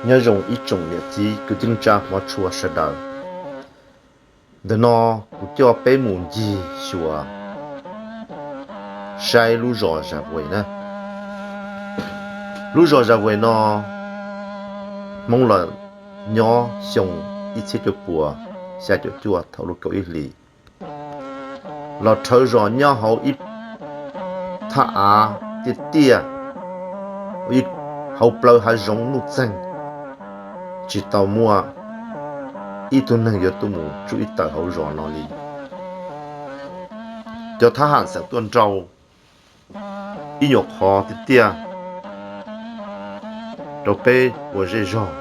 Nyob zoo ib tsoom niam txiv kwv tij neej tsa hmov tshua sawv daws. Ntawm no kuv coj peb mus ncig xyuas saib lub zos Zas Vues na. Lub zos Zas Vues no Hmoob los nyob xyoo ib txhiab cuaj puas xya caum cuaj thaum lub kaum ib hlis los rhawv zos nyob hauv ib thaj av tiaj tiaj, hauv plawv hav zoov nuj txeeg, tsis tau muaj ib tug neeg yuav tuaj mus tsuj ib tawm hauv zos no li. Cov thab ham txawm tuaj nrau ib nyuam qhov tiaj tiaj rau peb ua zej zog.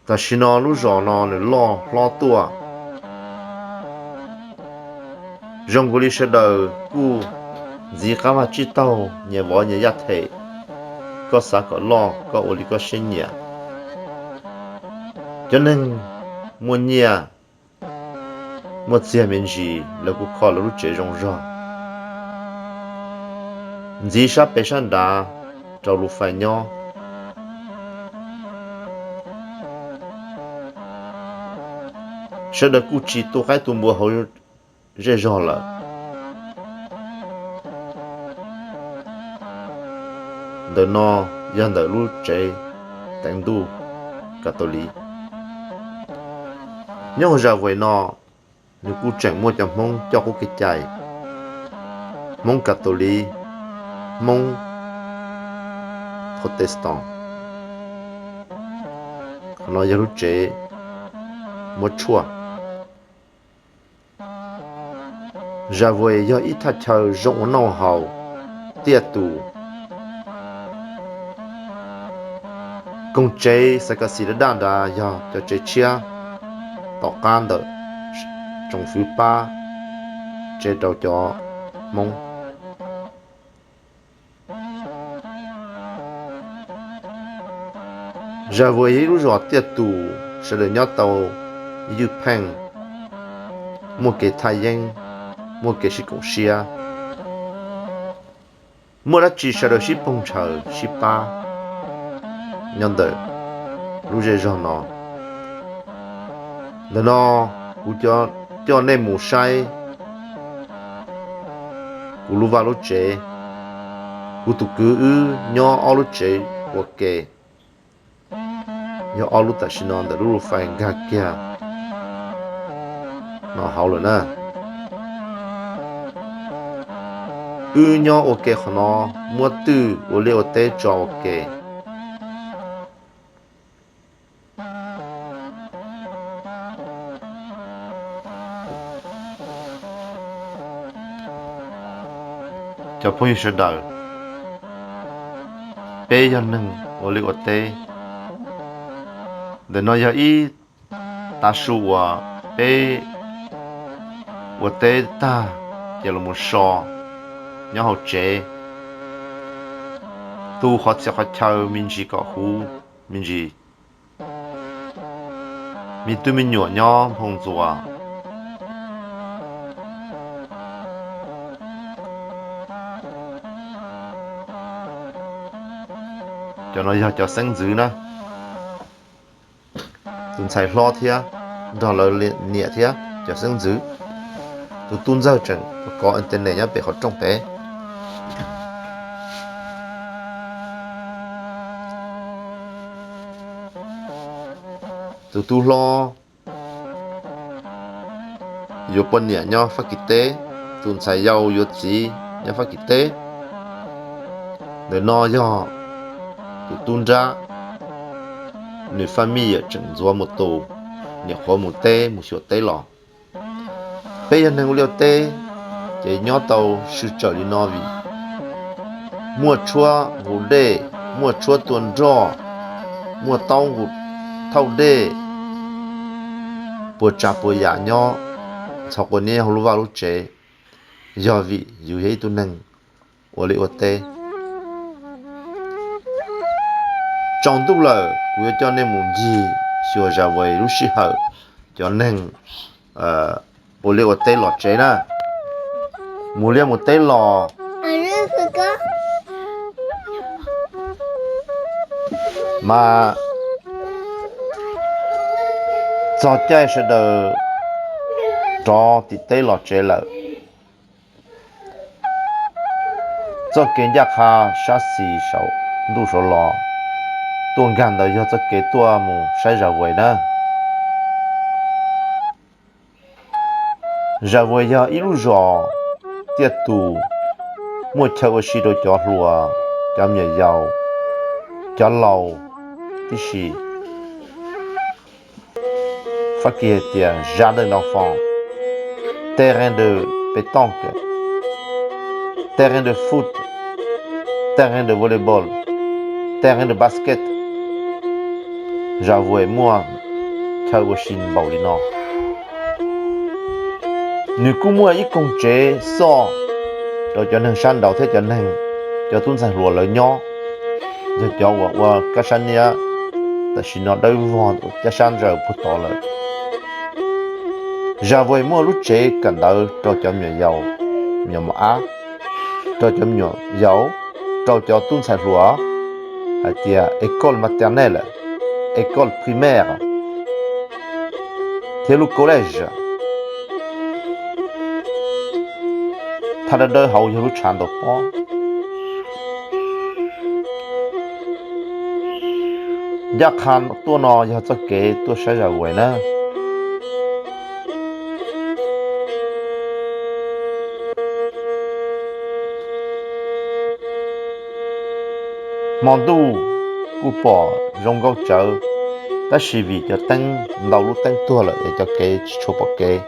Tam sim no lub zos no nws loj hlob tuaj, zoo nkaus li sawv daws kuj ntxiv qab vaj tsib taug, nyias vov nyias yaj them, koj xav kom loj koj ua li koj siab nyiam. Cov neeg muaj nyiaj muaj txiag me ntsis lawv kuj kho lawv lub tsev zoo zog, ntxiv sab pem sab nrad rau lus fais nyob. Sawv daws kuj tsis tu qaib tu npua hauv zej zog lawm. Ntawm no yog ntawm lub tsev teev ntuj Kav Tos Liv. Nyob hauv Zas Vues no, nws kuj tseem muaj cov Hmoob coj qub kev cai, Hmoob Kav Tos Liv, Hmoob Protestant. Qhov no yog lub tsev muab tshuaj. Zas Vues yog ib thaj chaw zoo ua noj haus tiaj tus. Koog tsev xav kas xis daj daj nrad yog cov tsev tshiab tom qab ntawm tsoom fwv Pab tsev rau cov Hmoob. Zas Vues yog ib lub zos tiaj tus, sawv daws nyob tau ywj pheej, muaj kev thaj yeeb, muaj kev sib koom siab, muaj dab tsi sawv daws sib poog ntshaws sib pab nyob ntawm lub zej zog no. Ntawm no kuv coj nej mus saib kuv lub vaj lub tsev. Kuv tus kwv wb nyob ob lub tsev ua ke, yog ob lub tam sim no ntawm lub lus fais nkag kiag no hauv lawm na. Wb nyob ua ke qhov no, muab twj ua liaj ua teb tso ua ke. Cov phooj ywg sawv daws, peb yog neeg ua liaj ua teb. Ntawm no yog ib tav su uas peb ua teb tag ces los mus so nyob hauv tsev. Tu qhov txhia qhov chaw me ntsis kom huv me ntsis. Me tub me nyuam nyob nphoo ntxuas. Cov no yog cov xeeb ntxwv na. Tus ntxhais hlob thiab, nrog lawv niam thiab cov xeeb ntxwv. Tus tub ntxawg tseem kov internet nyob pem qhov rooj pem. Tus tub hlob yuav poj niam nyob Fab Kis teb, tus ntxhais yau yuav txiv nyob Fab Kis teb. Ntawm no yog tus tub nrab, nws faj mij yam tseem ntxuav mus tus, nyuam qhuav mus teb mus xyuas teb los. Peb yog neeg ua liaj teb, ces nyob tau sw tsawm li no vim muaj tshuab nqus dej, muaj tshuab tua nroj, muaj taub nqus thauj dej, puas tsav puas yam nyob ntxhov quav niab hauv lub vaj lub tsev, yog vim yus yog ib tug neeg ua liaj ua teb. Tsaus ntuj lawm, kuv yuav coj nej mus ncig xyuas Zas Vues lub sij hawm cov neeg ua liaj ua teb los tsev na. Mus liaj mus teb los, Mas txog caij sawv daws rov tim teb los tsev lawm, txoj kev ncaj qha sab xis saum ntuj saud los tuaj nkag ntawd yog txoj kev tuaj mus saib Zas Vais na. Zas Vais yog ib lub zos tiaj tus muaj chaw ua si rau cov hluas, cov me nyuam yaus, cov laus tib si. Fab Kis hais tias jardin d'enfants, terrain de pétanque, terrain de foot, terrain de volleyball, terrain de basket. Zas Vais muaj chaw ua si npaum li no. Nws kuj muaj ib koog tsev xoj rau cov neeg sab nraud thiab cov neeg, cov tub ntxhais hluas lawv nyob, yog cov uas ua kab sab niab, tam sim no dawb vog cab sab ntsaws puag tod lawm. Zas Vais muaj lub tsev kawm ntawv rau cov me nyuam yaus, me nyuam mos ab, rau cov me nyuam yaus, rau cov tub ntxhais hluas, hais tias école maternelle, école primaire, thiab lub collège. Thaj dawb dawb hauv yog lub tshav ntaus pob. Ncaj qha tuaj no yog txoj kev tuaj saib Zas Vais na. Hmo ntuj kuj pom zoo nkauj tsawv, tab sis vim cov teeb ntau lub teeb tuag lawm es cov kev tsis tshua pom kev.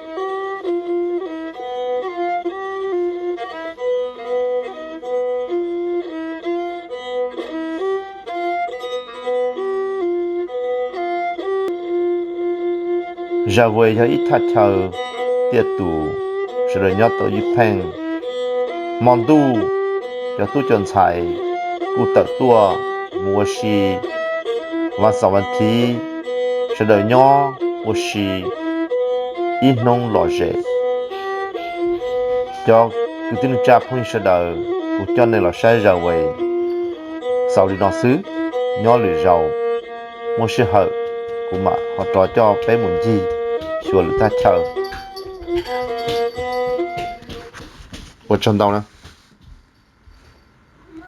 Zas Vais yog ib thaj chaw tiaj tus, sawv daws nyob tau ib pheej. Hmo ntuj cov tub cov ntxhais kuj tawm tuaj mus ua si, vas xaum vas thiv sawv daws nyob ua si ib hnub lom zem. Cov kwv tij neej tsa phooj ywg sawv daws, kuv coj nej los saib Zas Vais xaus li no xwb, nyob lwm zaus muaj sij hawm kuv mam ho rov coj peb mus ncig xyuas lwm thaj chaw. Ua tsaug ntau na.